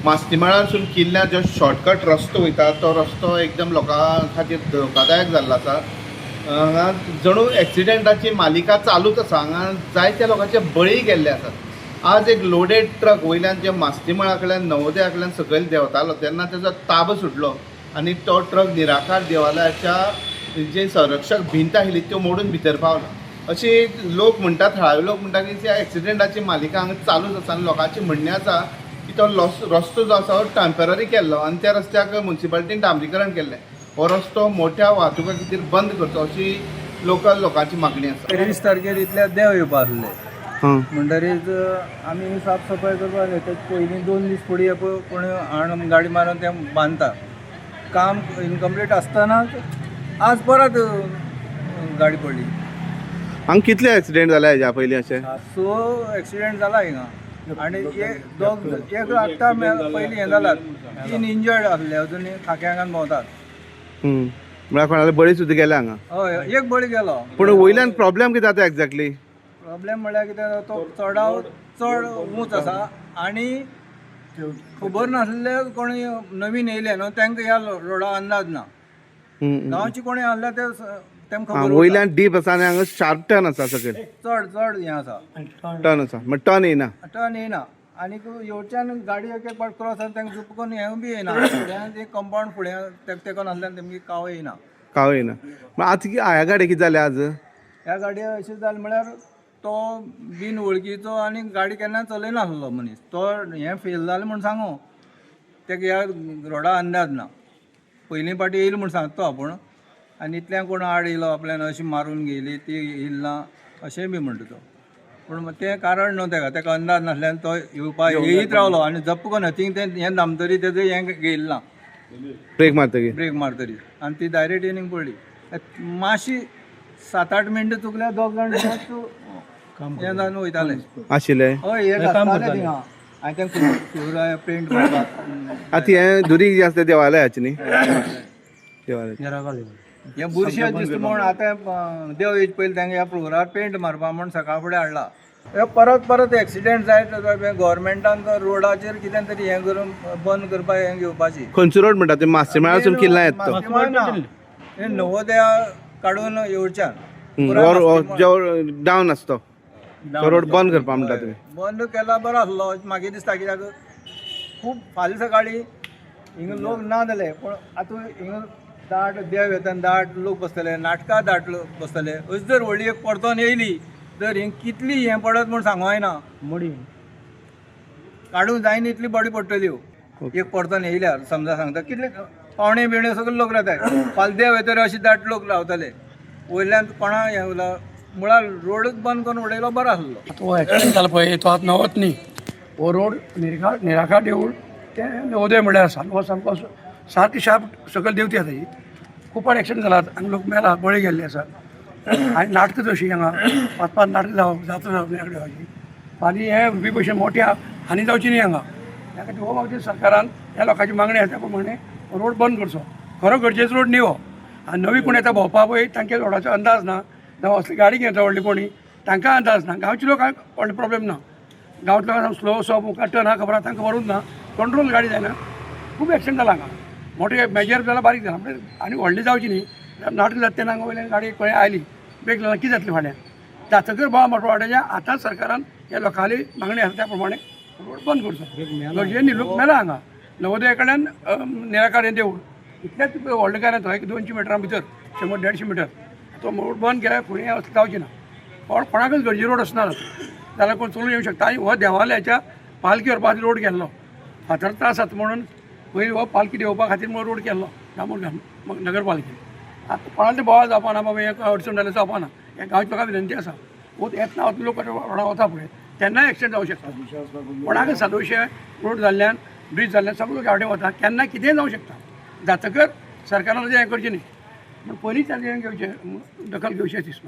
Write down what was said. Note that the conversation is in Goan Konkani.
मास्तीमळारसून किल्ल्या जो शॉर्टकट रस्तो वयता तो रस्तो एकदम लोकां खातीर धोकादायक जाल्लो आसा. हांगा जणू एक्सिडेंटाची मालिका चालूच आसा. हांगा जायत्या लोकांचे बळी गेल्ले आसात. आज एक लोडेड ट्रक वयल्यान जे मास्तीमळा कडल्यान नवोदया कडल्यान सकयल देंवतालो तेन्ना तेजो ताबो सुटलो आनी तो ट्रक निराकार देवालयाच्या जे संरक्षक भिंत आशिल्ली त्यो मोडून भितर पावलो. अशी लोक म्हणटात, थळावे लोक म्हणटा की त्या एक्सिडेंटाची मालिका हांगा चालूच आसा आनी लोकांचें म्हणणें आसा की तो रस्तो जो आसा तो टेंपररी केल्लो आनी त्या रस्त्याक मुन्सिपालिटीन डांबरीकरण केल्लें. हो रस्तो मोठ्या वाहतुका खातीर बंद करचो अशी लोकल लोकांची मागणी आसा. 23 तारखेर इतल्या देव येवपा आसले म्हणटरीच आमी साफ सफाय करपाक जाय. तेच पयलीं 2 दीस फुडें पळय कोण हाण गाडी मारून तें बांदता, काम इनकम्प्लीट आसतनाच आज परत गाडी पडली. हांगा कितले एक्सिडेंट जाले हेज्या पयलीं अशे? 6 एक्सिडेंट जाला हिंगा आनी एक दोग एक आत्तां पयलीं हें जालात, 3 इंजर्ड आसले, अजून खाक्यांगान भोंवतात. म्हळ्यार कोणाले बळी सुद्दां गेले हांगा? हय, एक बळी गेलो. पूण वयल्यान प्रॉब्लेम कितें जाता एक्झॅक्टली? प्रॉब्लेम म्हणल्यार कितें, तो चडाव चड ऊंच आसा आनी खबर नासले कोणी नवीन येयले न्हू तांकां ह्या रोडा अंदाज ना. गांवची कोणी आहल्या ते तेमकां खबर उरता. वयल्यान डीप आसा आनी हांगा शार्प टर्न आसा सकयल. चड चड हें आसा. टर्न आसा, म्हण टर्न येयना. टर्न येयना आनी येवच्यान गाडी एक एक फावट क्रॉस जाता, तांकां चुकून हें बी येयना. फुड्यान एक कंपावंड फुड्यान तेका तेंकोन आसल्यान तेमगे काव येयना. काव येयना. मागीर आतां ह्या गाडयेक कितें जालें आज? ह्या गाडये अशें जालें म्हळ्यार तो बीन वळखीचो आनी गाडी केन्ना चलयनासलो मनीस, तो हें फेल जालें म्हूण सांगू तेका ह्या रोडा अंदाज ना. पयलीं फावटी येयलो म्हूण सांगता तो आपूण आनी इतल्यान कोण आड येयलो आपल्यान अशी मारून घेयली ती येयली ना अशेंय बी म्हणटा तो. पूण तें कारण न्हू तेका, तेका अंदाज नासल्यान तो येवपा येयत रावलो आनी जप्प करून हतींग तें हें दामतरी तेजें हें घेयलें ना. ब्रेक मारतकीर ब्रेक मारतरी आनी ती डायरेक्ट येयनीक पडली. मातशी 7-8 मिनटां चुकल्यार दोग जाण हें जावन वयताले. आशिल्ले. हय, हे आसताले थिंगा आनी तें सुराय पेंट करपाक. आतां हें दुरीग जें आसा तें देवालयाचें न्ही? देवालय हें बुरशें दिसता म्हूण आतां देव येवचे पयलीं तांकां ह्या फ्लोरार पेंट मारपा म्हूण सकाळ फुडें हाडला. हे परत परत एक्सिडेंट जायत गोवोरमेंटान रोडाचेर कितें तरी हें करून बंद करपाक हें घेवपाची. खंयचो रोड म्हणटा ते? मास्तीमळासून किल्ला येता तो? मास्तीमळ ना, हे नवोदया काडून येवच्यान जो डावन आसा तो तो रोड बंद करपा म्हणटा तुमी? बंद केला बरो आसलो मागीर दिसता, कित्याक खूब फाल्यां सकाळीं हिंगा लोक ना जाले पूण आतां हिंगा दाट देव येता, दाट लोक बसतले, नाटकां दाट लोक बसतले. अशी जर व्हडली एक परतोन येयली तर हिंग कितली हें पडत म्हूण सांगू जायना, मडी काडूंक जायना इतली बॉडी पडटल्यो एक परतोन येयल्यार. समजा सांगता कितले पावणे बिवणे सगळे लोक रावतात, फाल्यां देव येतरी अशे दाट लोक रावतले, वयल्यान कोणा हें उरला मुळां रोडच बंद करून उडयलो बरो आसलो. तो एक्सिडेंट जाला पळय तो आतां नवोच न्ही. हो रोड निराकार देवूळ तें नवोदय म्हणल्यार आसा हो सामको सारकी शार्प सकयल देंवती आसा ही. खूब फावट एक्सिडेंट जालात आनी लोक मेला, बळी गेल्ले आसा. आनी नाटकां जशीं हांगा 5-5 नाटकां जात्रा जावप देवाची आनी हे बी भशेन मोठी हानी जावची न्ही हांगा. ह्या खातीर हो म्हाका सरकारान ह्या लोकांची मागणी आसा त्या प्रमाणे रोड बंद करचो. खरो गरजेचो रोड न्ही हो. आनी नवी कोण येता भोंवपा पळय तांकां रोडाचो अंदाज ना, जावं असली गाडी घेता व्हडली कोणी तांकां अंदाज ना. गांवचे लोकांक व्हडलो प्रॉब्लेम ना, गांवतल्या लोकांक स्लो सो मुखार टर्न आहा खबर आहा तांकां खबरूच ना, कंट्रोल गाडी जायना. खूब एक्सिडेंट जाला हांगा, मोठे मेजर जाला बारीक जाला म्हणजे आनी व्हडली जावची न्ही. नाटक जाता तेन्ना हांगा वयल्यान गाडी खंय आयली ब्रेक लागला कितें जातलें फाल्यां जातकर बोवाळ मारपा वाट्याचें. आतां सरकारान ह्या लोकांली मागणी आसा त्या प्रमाणे रोड बंद करचो. गरजे न्ही, लोक मेला हांगा. नवोदया कडल्यान निराकार हें देवूळ इतलेंच व्हडलें काय ना, एक 200 मिटरां भितर 100-150 मिटर तो रोड बंद केल्यार फुडें असलें जावचें ना. कोणाकच गरजे रोड आसना जाल्यार कोण चलून येवंक शकता. आनी हो देवालयाच्या पालखी व्हरपा खातीर रोड केल्लो, फातर त्रास जाता म्हणून पयलीं हो पालखी देंवोवपा खातीर म्हणून रोड केल्लो दामोदर नगरपालिकेन. आतां कोणाक तें बोवाळ जावपा ना बाबा, हें अडचण जाल्यार जावपा ना. हें गांवच्या लोकांक विनंती आसा, वत येतना वतना लोक रोडा वता पळय तेन्नाय एक्सिडेंट जावं शकता. कोणाकच सादोशें रोड जाल्ल्यान ब्रीज जाल्ल्यान सगळो गावडे वता केन्ना कितेंय जावं शकता. जातकर सरकारान हें करचें न्ही, पूण पयलींच तांचें हें घेवचें, दखल घेवची अशी दिसता.